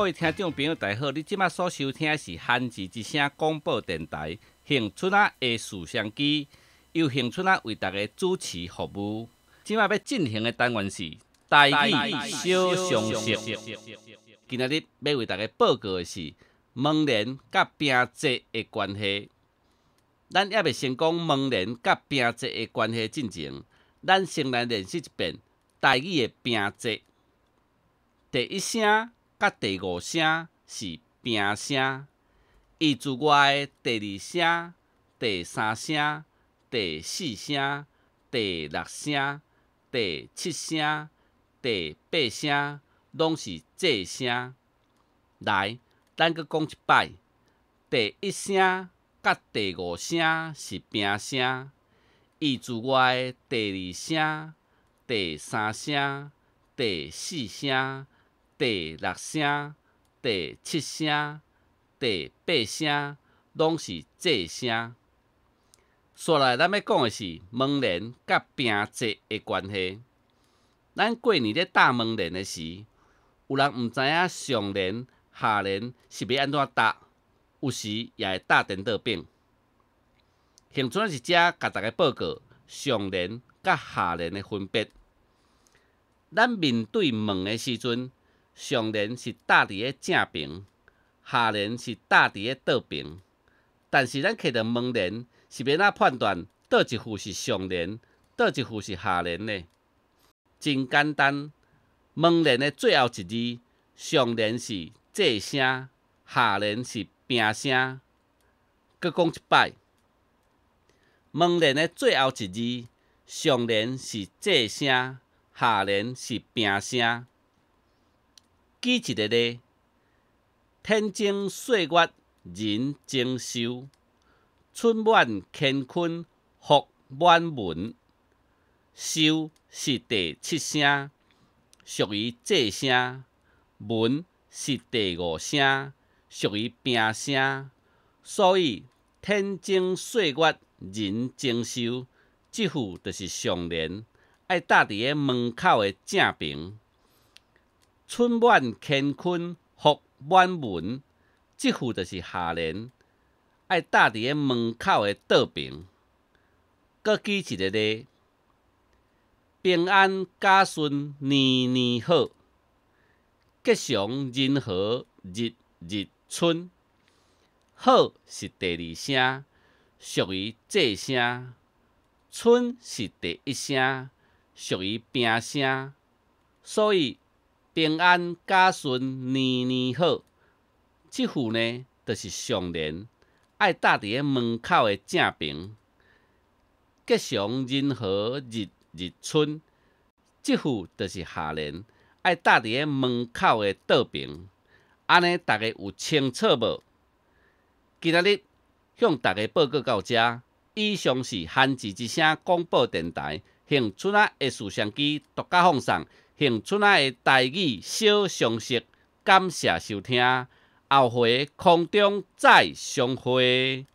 各位聽眾朋友，大家好！你這馬所收聽的是韓字之聲廣播電臺恆春仔的視相機，由恆春仔為大家主持服務。這馬欲進行的單元是台語小常識。今仔日欲為大家報告的是門聯佮平仄的關係。咱猶未先講門聯佮平仄的關係進前，咱先來練習一遍台語的平仄。第一聲佮第五聲是平聲，伊之外的第二聲、第三聲、第四聲、第六聲、第七聲、第八聲，攏是仄聲。來，咱閣講一擺，第一聲佮第五聲是平聲，伊之外的第二聲、第三聲、第四聲、第六聲、第七聲、第八聲，攏是仄聲。紲來，咱欲講的是門聯佮平仄的關係。咱過年咧貼門聯的時，有人毋知影上聯、下聯是欲按怎貼，有時也會貼顛倒反。恆春佇遮共大家報告上聯佮下聯的分別。咱面對門的時陣，上聯是貼佇咧正爿，下聯是貼佇咧倒爿。但是咱揢著門聯，是欲按怎判斷佗一副是上聯，佗一副是下聯呢？真簡單，門聯的最後一字，上聯是仄聲，下聯是平聲。閣講一擺，門聯的最後一字，上聯是仄聲，下聯是平聲。舉一个例，天增歲月人增壽，春滿乾坤福滿門。壽是第七聲，屬於仄聲；門是第五聲，屬於平聲。所以天增歲月人增壽，這副就是上聯，愛貼佇咧門口的正爿。春滿乾坤福滿門，這副就是下聯，愛貼佇咧門口的倒爿。閣舉一个例，平安家順年年好，吉祥人和日日春。好是第二聲，屬於仄聲；春是第一聲，屬於平聲。所以平安家順年年好，這副呢就是上聯，愛貼佇咧門口的正爿。吉祥人和日日春，這副就是下聯，愛貼佇咧門口的倒爿。按呢，大家有清楚無？今仔日向大家報告到遮，以上是韓字之聲廣播電臺恆春仔的視相機獨家放送恆春仔的台語小常識，感謝收聽，後回空中再相會。